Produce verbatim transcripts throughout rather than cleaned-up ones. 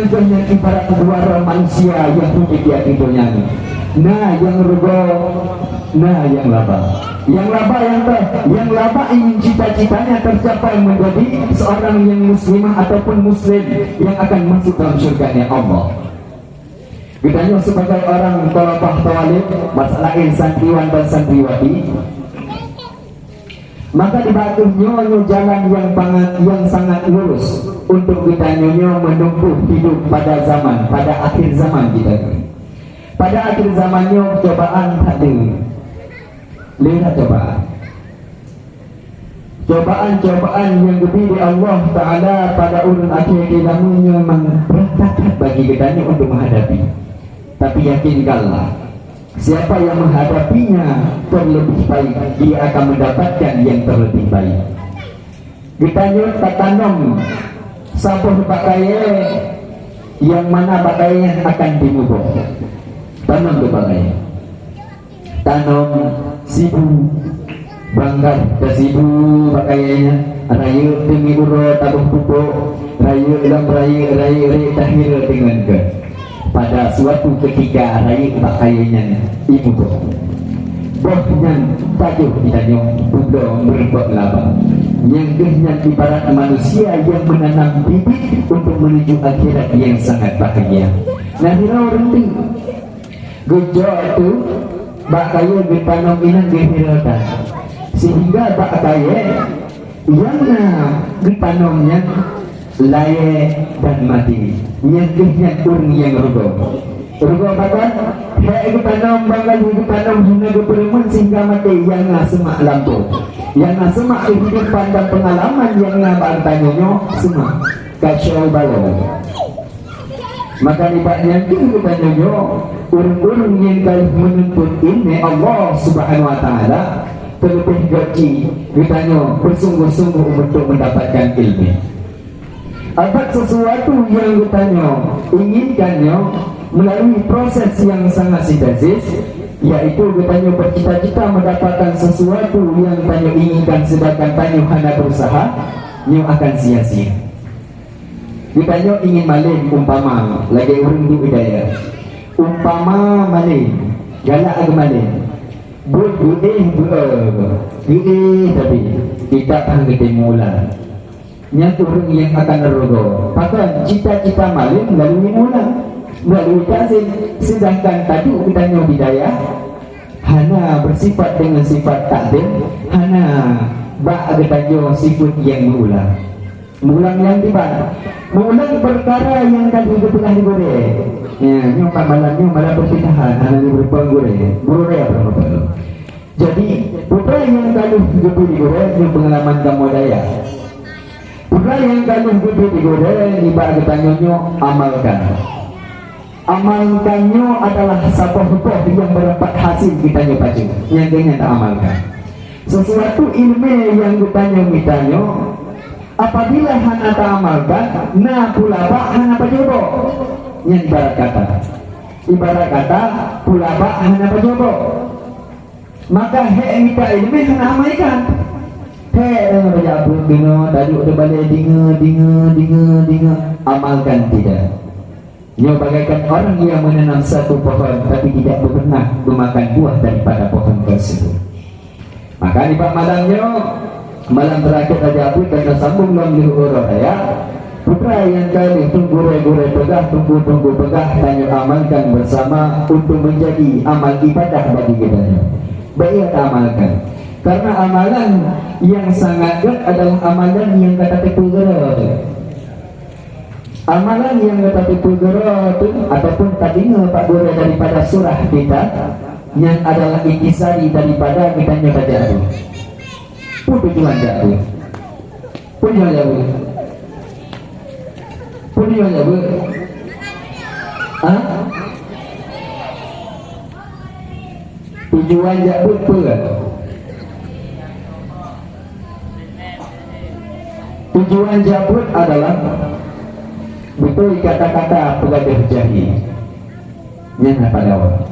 Nyan ibarat dua droe manusia nyang udeb di ateueh donya nyoe. Na nyang rugoe, na nyang laba. Nyang laba nyang toh, nyang laba ingin cita-citanya tercapai menjadi seorang yang muslimah ataupun muslim yang akan masuk dalam syurga-Nya Allah. Geutanyoe sebagai orang thalabah thawalib, masalah santriwan dan santriwati, maka di bak nyoe, nyoe jalan yang pangat, yang sangat lurus untuk geutanyoe nyoe menempuh hidup pada zaman, pada akhir zaman kita. Pada akhir zaman nyoe cobaan that le. Le that cobaan. Cobaan-cobaan nyang geubri lé Allah Taala pada ureuëng akhé zaman nyoe memang brat that bagi geutanyoe untuk menghadapi. Tapi yakinkanlah, siapa yang menghadapinya terlebih baik, dia akan mendapatkan yang terlebih baik. Geutanyoe tatanom saboh bak kayée nyang mana bak kayée nyan akan jimuboh. Tanom di bak kayée. Tanom sibu, banggat tasibu bak kayée nyan, rayeuk teumi uroe taboh pupuk, rayeuk lam rayeuk, rayeuk-rayeuk tahireue deungon keu. Pada suatu ketika rayeuk bak kayée nyan imuboh. Boh nyan tajoh geutanyoe bubloe meurumpok laba. Nyang geuh nyan ibarat manusia yang menanam bibit untuk menuju akhirat yang sangat bahagia. Nah, hira ureuëng teuk. Geujok teuk bak kayée geutanom inan geuhireue that. Sehingga bak kayée nyang na geutanom nyan layée dan maté. Nyan kheueh nyan ureuëng nyang rugoe. Rugoe pakon? Hék geutanom, bangai geutanom hana geupeureumeun sehingga maté, nyang na seumak lampôh. Nyang na seumak kehidupan dan pengalaman nyang na bak geutanyoe nyoe seumak. Kacau balau. Maka nibak nyan kheueh geutanyoe nyoe, ureuëng-ureuëng nyang ka lheueh meununtut iéleumé Allah Subhanahu wa Taala, terlebih geutanyoe bersungguh-sungguh untuk mendapatkan iéleumé. Abat sesuatu yang geutanyoe inginkan nyoe melalui proses yang sangat sintesis, yaitu geutanyoe bercita-cita mendapatkan sesuatu yang tanyoe inginkan sedangkan tanyoe hana berusaha, nyoe akan sia-sia. Geutanyoe ingin malém umpama lagée ureuëng duek di dayah. Umpama malém, galak geumalém. Buet geuéh beu-e, geuéh tapi kitab han geutem meuulang. Nyan ureuëng nyang akan rugoe. Pakon? Cita-cita malém lalu meuulang, lalu takzim. Sedangkan taduek geutanyoe di dayah hana bersifat dengan sifat takzim, hana bak geutanyoe sifat nyang meuulang. Meuulang nyang diban. Meuulang peukara nyang ka lheueh geupeugah di gurée. Ya, nyoe ka malam nyoe malam peupintahan, hana lé beureumpang gurée. Gurée apa nama? Jadi, peue nyang ka lheueh geubri di gurée nyoe peungalaman kamoe dayah. Peue nyang ka lheueh geubri di gurée nibak geutanyoe nyoe amalkan. Amalkan nyoe adalah saboh boh nyang beureupat hasé geutanyoe pajoh. Nyang keu nyan taamalkan. Sesuatu iéleumé nyang geutanyoe mita nyoe, apabila hana taamalkan, na peulabak hana pajoh boh. Nyan ibarat kata. Ibarat kata, peulabak hana pajoh boh. Maka hék mita iéleumé hana amalkan. Hék deungon raja buet keunoe, taduek di balée dinge, dinge, dinge, dinge, amalkan tidak. Nyoe bagaikan orang yang menanam satu pohon tapi tidak pernah memakan buah daripada pohon tersebut. Maka nibak malam nyoe, malam terakhir Raja Abui, ka sambung lom lheueh uroe raya. Peue nyang ka lheueh gurée-gurée peugah, teungku-teungku peugah, tanyoe amalkan bersama untuk menjadi amal ibadah bagi geutanyoe. Baik, taamalkan. Karena amalan yang sangat gét adalah amalan yang ka tateupeue keudroe. Amalan nyang gata teupeue keudroe teuh ataupun tadeungoe bak gurée daripada surah kitab, nyan adalah intisari daripada geutanyoe tajak beuet. Peue tujuan jak beuet? Peue tujuan jak beuet? Peue tujuan jak beuet? Ha? Tujuan jak beuet peue? Tujuan jak beuet adalah beutôi kata-kata peugadôh jahé. Nyan hana pada awak.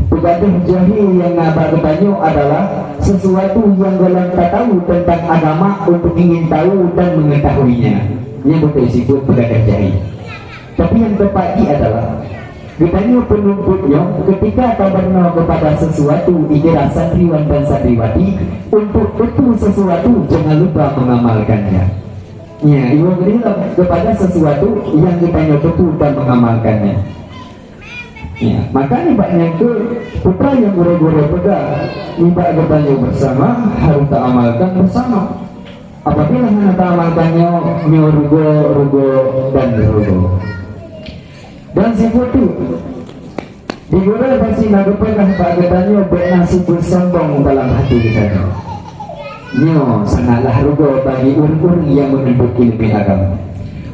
Peugadôh jahé nyang na bak geutanyoe adalah sesuatu nyang gohlom tatahu teuntang agama untuk ingin tahu dan mengetahuinya. Nyan beutôi sifeuet peugadôh jahé. Tapi nyang tepat jih adalah, geutanyoe peununtut nyoe ketika tabeureunoe keupada sesuatu, ikira santriwan dan santriwati, untuk itu sesuatu jangan lupa mengamalkannya. Ya, iwoe geutanyoe keupada sesuatu nyang geutanyoe teupeu dan mengamalkannya. Ya, maka nibak nyang keu peue nyang gurée-gurée peugah, nibak geutanyoe bersama harus taamalkan bersama. Apabila hana taamalkan nyoe, nyoe rugoe, rugoe, dan rugoe. Dan sipeue teuk, di gurée pasti na geupeugah bak geutanyoe, bék na sifeuet sombong dalam hati geutanyoe. Nyoe sangatlah rugoe bagi ureuëng-ureuëng nyang meununtut ileumèe agama.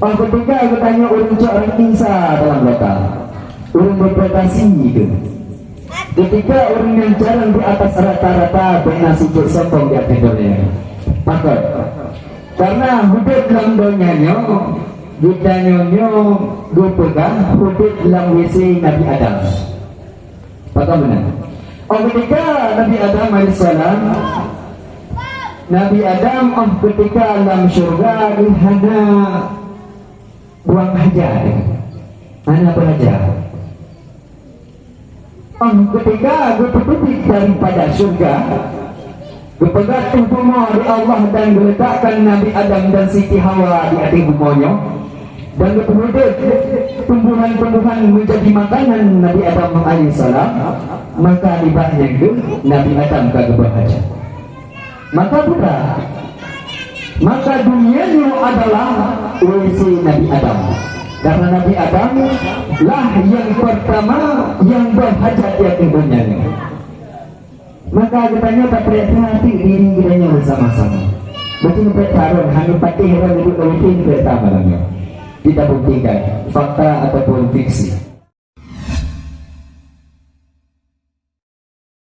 Óh ketika geutanyoe ureuëng cok rangkisa dalam lota, ureuëng berprestasi itu. Ketika ureuëng nyang carông di atas rata-rata, bék na sifeuet sombong di ateueh donya. Pakon? Karena udeb lam donya nyoe, geutanyoe nyoe geupeugah udeb lam WC Nabi Adam. Pakon meunan? Óh ketika Nabi Adam alaihissalam, Nabi Adam óh ketika lam syurga geuh hana buang hajat, hana beuhajat. Óh ketika geupeuteubiet daripada syurga, geupeugah ateueh bumoe lé Allah dan geuletakkan Nabi Adam dan Siti Hawa di ateueh bumoe nyoe, dan geupeudeuh tumbuhan-tumbuhan menjadi makanan Nabi Adam alaihissalam, maka nibak nyan keuh Nabi Adam ka geubuang hajat. Maka buta. Maka dunia nyoe adalah WC Nabi Adam. Karena Nabi Adam lah yang pertama yang berhajat di ateueh dunia nyoe. Maka geutanyoe tapeuriksa diri geutanyoe bersama-sama. Beutôi peuriksa droe, hana patéh droe duduk lam WC peuriksa malam nyoe. Kita buktikan fakta atau